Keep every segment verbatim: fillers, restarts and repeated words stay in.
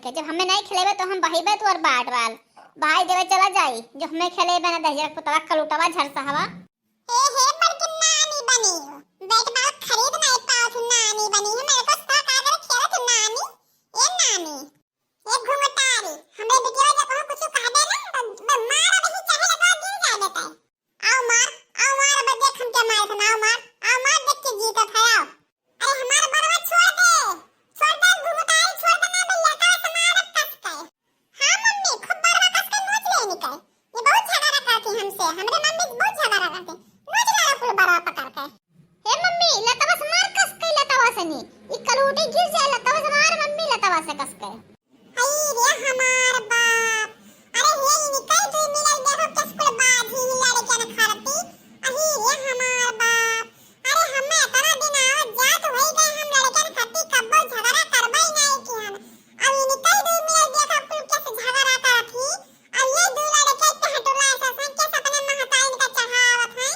कि जब हमें नहीं खेलेबे तो हम बहिबे तोर बाट वाल। भाई देवे चला जाई, जो हमें खेलेबे ना दहिजरा पुतवा कलूटवा झरसहवा। ए हे बड़की नानी बनी हो, बैट बॉल खरीद नहीं पाओ तू नानी बनी हो, मेरे को सता का करे खेलो तू नानी। ए नानी, ए घुंघटारी, हमरे बिटिया जब कहूँ कुछ कह दे ना तो मैं मार अभी चाहे लगा गिर जाए बेटा। आओ मार, आओ मार, अब देख हम क्या मारे थे, आओ मार, आओ मार, देख के जीतत है, आओ। अरे हमार बरवा छोड़ दे, छोड़ दे घुंघटारी, छोड़ दे ना, मैं लतवा से मारब कस के। हाँ मम्मी, खूब बरवा कस के नोच ले निकल। ये बहुत झगड़ा करती हमसे, हमरे मम्मी बहुत झगड़ा करती। नोच ले कुल बरवा पकड़ के। हे मम्मी, लतवा से मार कस के, लतवा से नी। ई कलूटी गिर जाए, लतवा से मार मम्मी, लतवा से कस के। हई रे हमार बाप, अरे हे इनकर दुई मिनट देखो किसकुल बाजी ही लड़कन खरती। अही रे हमार बाप, अरे हमें इतना दिन आवत जात होई गए, हम लड़कन खरती कब्बो झगड़ा करबई नहीं किहन। अब इनकर दुई मिनट देखो कुल कैसे झगड़ा करत ही। अब ये दू लड़के के हटुला ऐसा से कैसे अपने महताइन का चढ़ावत है।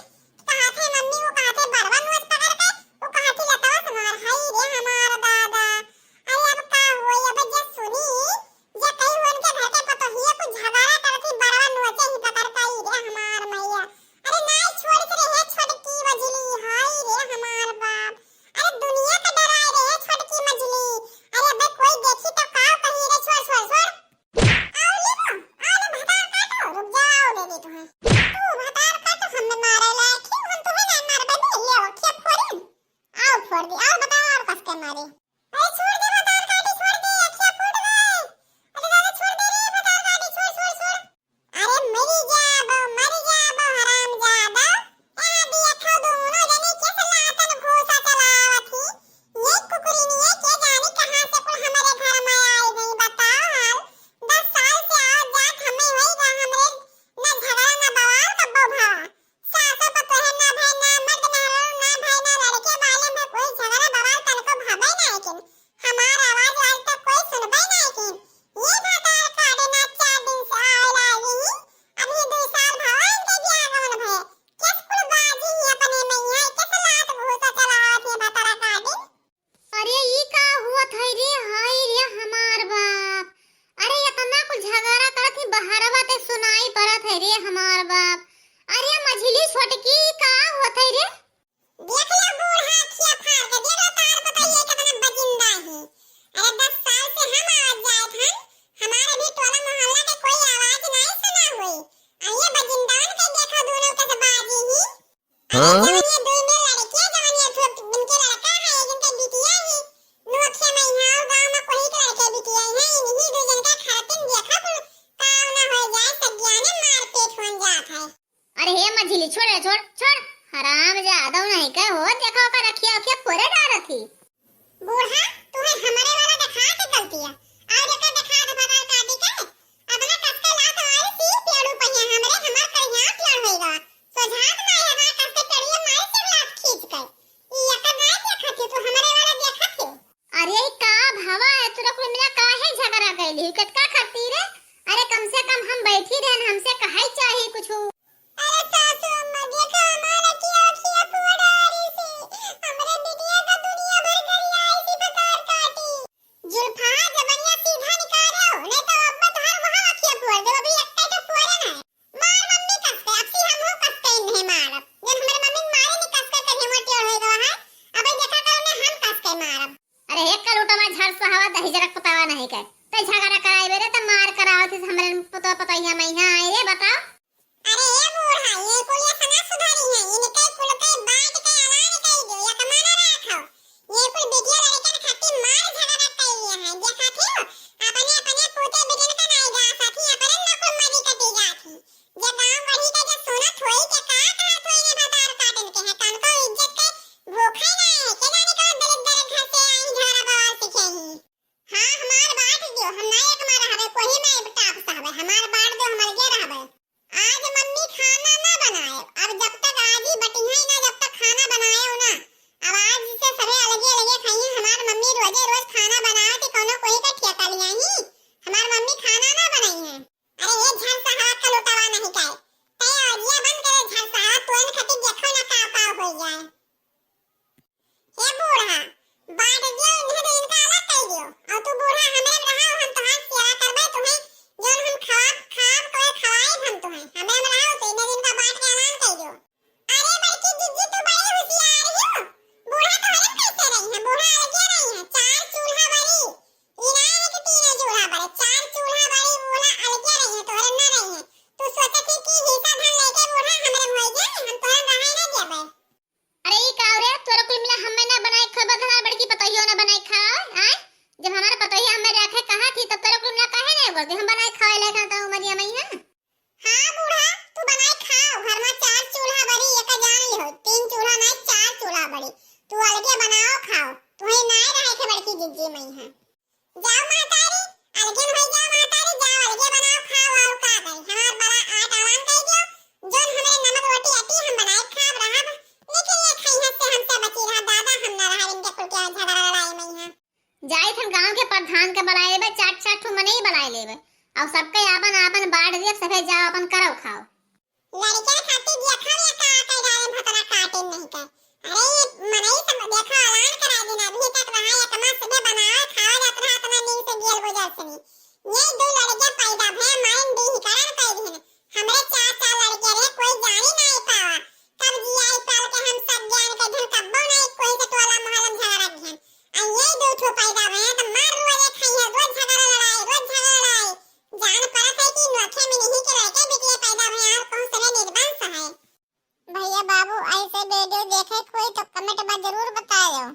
कहाथे मम्मी, वो कहाथे बरवा नोच पकड़ के, वो कहाथे लतवा से मार। हई रे हमार दादा, अरे अब का होई, अब जे सुनी, जे कहीं उनके घर के पतोहिया कुछ झगड़ा करत ही, बरवा नोचे ही पकड़ के, ई रे हमार मैया। अरे नाई छोड़ के रे, हे छोटकी मझली, हाय रे हमार बाप। अरे दुनिया का डराए रे, हे छोटकी मझली। अरे अबे कोई देखी तो का कही रे, छोड़, छोड़, छोड़। आओ लेबो, आओ ले भतार काटो, रुक जाओ, दे दे तुम्हें। तू भतार काटो, हम मारे लायक ही, हम तुम्हें ना मारबे, ले, ले, अखिया फोड़ी। आओ फोड़ दे, आओ बताओ और कस के मारे। अरे छोड़ दे भतार काटी, छोड़ दे, अखिया फूट गए। अरे दादा छोड़ दे रे भतार काटी, छोड़, छोड़, छोड़। अरे मरी जाबो, मरी जाबो हरामजादा। ए देखो दोनों जने कैसे लातन घूसा चलावत ही। ये कुकुरिनिया के जानी कहाँ से कुल हमारे घर में आई गई, बताओ हाल। दस साल से आओ जात हमें होई गा हमरे ना झगड़ा ना बवाल कब्बो भवा। सासो पतोहे ना भय, ना मर्द मेहरारू ना भय, ना लड़के वाले में कोई झगड़ा बवाल तनको भवे ना, लेकिन हमार आवाज आज तक कोई सुनबे ना, लेकिन ये भतार काटे ना चार दिन से आवे लागी ही, अभी दो साल भवा इनके बियाह गवन भय, किस कुल बाजी ही अपने में यहाँ, किस लात घूसा चलावत ही भतार काटे। अरे ई का हुआ था रे, हाय रे हमार बाप। अरे इतना कुछ झगड़ा करत ही, बहरवा ते सुनाई पड़त है रे हमार बाप। अरे मझली छोटकी का हुआ था रे? देख ले बूढ़ा अखिया फाड़ के, देख ले तार बताइए कितना बजिंदा ही। अरे दस साल से हम आवाज जाए थे, हमारे भी टोला मोहल्ला के कोई आवाज नहीं सुना हुई। आ ये बजिंदान के देखो दोनों के बाजी ही। हाँ? जवन ये दुई में लड़के, जवन ये छोट इनके लड़का है, जिनके बिटिया है, नोखे में यहाँ गाँव में कोई के लड़के बिटिया है, इन्हीं दो जन का खातिर देखा कुल काम ना हो जाए, सज्ञाने मारपीट हो जात है। अरे हे मझिली, छोड़ रे, छोड़, छोड़। हराम जादव नहीं के हो, देखो ओकर अखिया, अखिया फोरे डारत ही। बूढ़ा, तू है हमारे वाला देखा के गलतिया। और एकर देखा दे भतार काटी के। अपना कस के लात वाली सी पेड़ू पहिया हमरे, हमार करिया पेड़ होई गा। सोझात ना है हमार कस के पेड़िया मारी से लात खींच के। ई एकर ना देखत है, तू हमारे वाला देखत है। अरे ई का भवा है, तू लोग मिला काहे झगड़ा कैली? कितना करती रे? अरे कम से कम हम बैठी रहन, हमसे कहे चाही कुछ। अरे सासू अम्मा, देखो हमारा किया किया पुअडारी से, हमरे बिटिया का दुनिया भर गरियाई थी भतार काटी। जुल्फा जबनिया सीधा निकालो, नहीं तो अब तोहर वहाँ अखिया फोड़ देब, अभी एक तो फोड़े ना। मार मम्मी कस के, अब सी हम हो कस के इन्हें मारब। जब हमरे मम्मी मारे नहीं कस के कहीं वो टेढ़ हो गवा है, अब देखा करो ने हम कस के मारब। अरे एक कलूटा में झरसहवा दही जरक पतावा नहीं के, ते झगड़ा कराई बेरे त मार करावत थी हमरे पतवा पतैया में यहाँ आई रे बताओ। अरे ए बूढ़ा, ये कुल ये सना सुधारी है, इनके कुल के बांट के अलान कई दो, एक माना राखो। ये कुल बिटिया लड़कन खातिर मार झगड़ा कई लिया है, देखा थे हो? अपने अपने पोते बिटियन का नाई गा साथी, अपने नकुल मरी कटी जात ही। जे गांव बढ़ी के जे सुनत होई के का कहत होई ने भतार काटन के है, तनको इज्जत के भूखा ना है, के जाने कौन दलिद्दर घर से आई झगड़ा बवाल सीखे ही। हाँ, हमार बांट दियो, हम ना एक मारा हवे, कोही में टाप सहबे, हमार बांट दो, हम अलगे रहब। काट दिया, सभे जाओ अपन करो खाओ। लड़के खातिर देखा या का कह डाले भतरा काटे नहीं के। अरे ये मनई सब देखा ऐलान करा दिन, अभी तक रहा एक मास सभे बनावे खावे जात रहा, इतना दिन से गेल गुजर सनी। ये दो लड़के पैदा भे माइन दी ही करन कह दिन। हमरे चार चार लड़के रे, कोई जानी नहीं पावा। कब जियाई पाल के हम सब ज्ञान के धन कब्बो नहीं कोई से टोला मोहल्ला में झगड़ा रख घन। आ ये दो ठो पैदा भे तो मार रोज एक खाई है, रोज झगड़ा लड़ाई, रोज झगड़ा लड़ाई। जान परत है कि नोखे में नहीं के लड़के बिटिया पैदा भे और कौन से निर्वंश है। भैया बाबू ऐसे वीडियो देखे कोई तो कमेंट में जरूर बतायो।